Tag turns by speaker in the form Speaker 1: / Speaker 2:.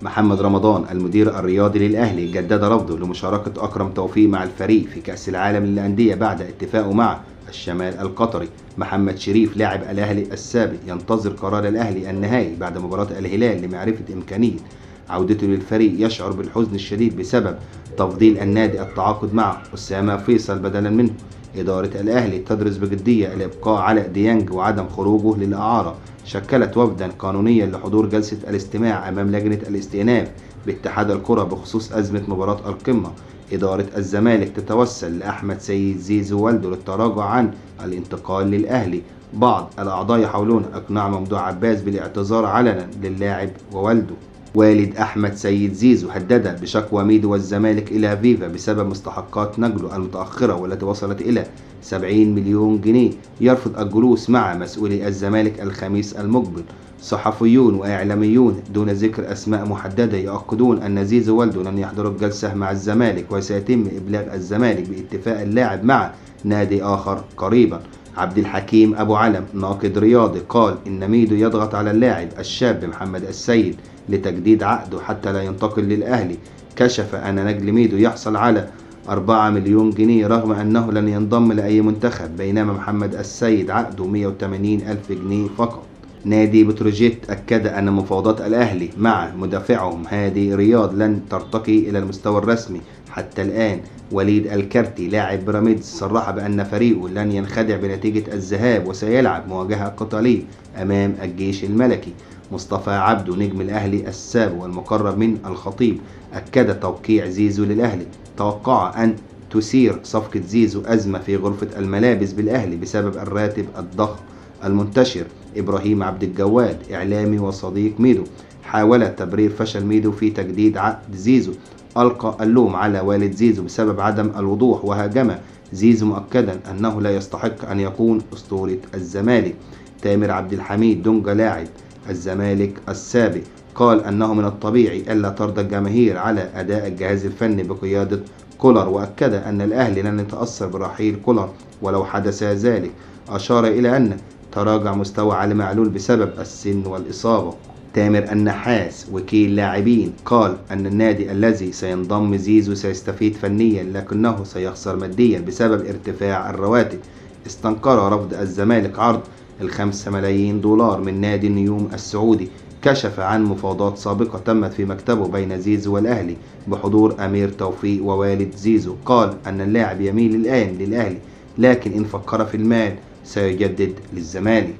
Speaker 1: محمد رمضان المدير الرياضي للأهلي جدد رفضه لمشاركة أكرم توفيق مع الفريق في كأس العالم للأندية بعد اتفاقه مع الشمال القطري. محمد شريف لاعب الأهلي السابق ينتظر قرار الأهلي النهائي بعد مباراة الهلال لمعرفة إمكانية عودته للفريق. يشعر بالحزن الشديد بسبب تفضيل النادي التعاقد مع أسامة فيصل بدلا منه. إدارة الأهلي تدرس بجدية الإبقاء على ديانج وعدم خروجه للإعارة. شكلت وفدا قانونيا لحضور جلسة الاستماع أمام لجنة الاستئناف باتحاد الكرة بخصوص أزمة مباراة القمة. إدارة الزمالك تتوسل لأحمد سيد زيزو والده للتراجع عن الانتقال للأهلي. بعض الأعضاء يحاولون إقناع ممدوح عباس بالاعتذار علنا للاعب ووالده. والد أحمد سيد زيزو هدد بشكوى ميدو والزمالك إلى فيفا بسبب مستحقات نجله المتأخرة والتي وصلت إلى 70 مليون جنيه. يرفض الجلوس مع مسؤولي الزمالك الخميس المقبل. صحفيون وإعلاميون دون ذكر أسماء محددة يؤكدون أن زيزو والده لن يحضروا الجلسة مع الزمالك، وسيتم إبلاغ الزمالك باتفاق اللاعب مع نادي آخر قريبا. عبد الحكيم أبو علم ناقد رياضي قال إن ميدو يضغط على اللاعب الشاب محمد السيد لتجديد عقده حتى لا ينتقل للأهلي. كشف أن نجل ميدو يحصل على 4 مليون جنيه رغم أنه لن ينضم لأي منتخب، بينما محمد السيد عقده 180 ألف جنيه فقط. نادي بتروجيت أكد أن مفاوضات الأهلي مع مدافعهم هادي رياض لن ترتقي إلى المستوى الرسمي حتى الآن. وليد الكرتي لاعب بيراميدز صرح بأن فريقه لن ينخدع بنتيجة الذهاب وسيلعب مواجهة قتالية أمام الجيش الملكي. مصطفى عبده نجم الأهلي السابق والمقرب من الخطيب أكد توقيع زيزو للأهلي. توقع أن تثير صفقة زيزو أزمة في غرفة الملابس بالأهلي بسبب الراتب الضخم المنتشر. إبراهيم عبد الجواد إعلامي وصديق ميدو حاول تبرير فشل ميدو في تجديد عقد زيزو. ألقى اللوم على والد زيزو بسبب عدم الوضوح وهاجم زيزو مؤكدا أنه لا يستحق أن يكون أسطورة الزمالك. تامر عبد الحميد دونجا لاعب الزمالك السابق قال أنه من الطبيعي ألا ترضى الجماهير على أداء الجهاز الفني بقيادة كولر، وأكد أن الأهلي لن يتأثر برحيل كولر ولو حدث ذلك. أشار إلى أن تراجع مستوى علي معلول بسبب السن والإصابة. تامر النحاس وكيل لاعبين قال أن النادي الذي سينضم زيزو سيستفيد فنيا لكنه سيخسر ماديا بسبب ارتفاع الرواتب. استنكر رفض الزمالك عرض 5 ملايين دولار من نادي نيوم السعودي. كشف عن مفاوضات سابقة تمت في مكتبه بين زيزو والأهلي بحضور أمير توفيق ووالد زيزو. قال أن اللاعب يميل الآن للأهلي لكن إن فكر في المال سيجدد للزمالك.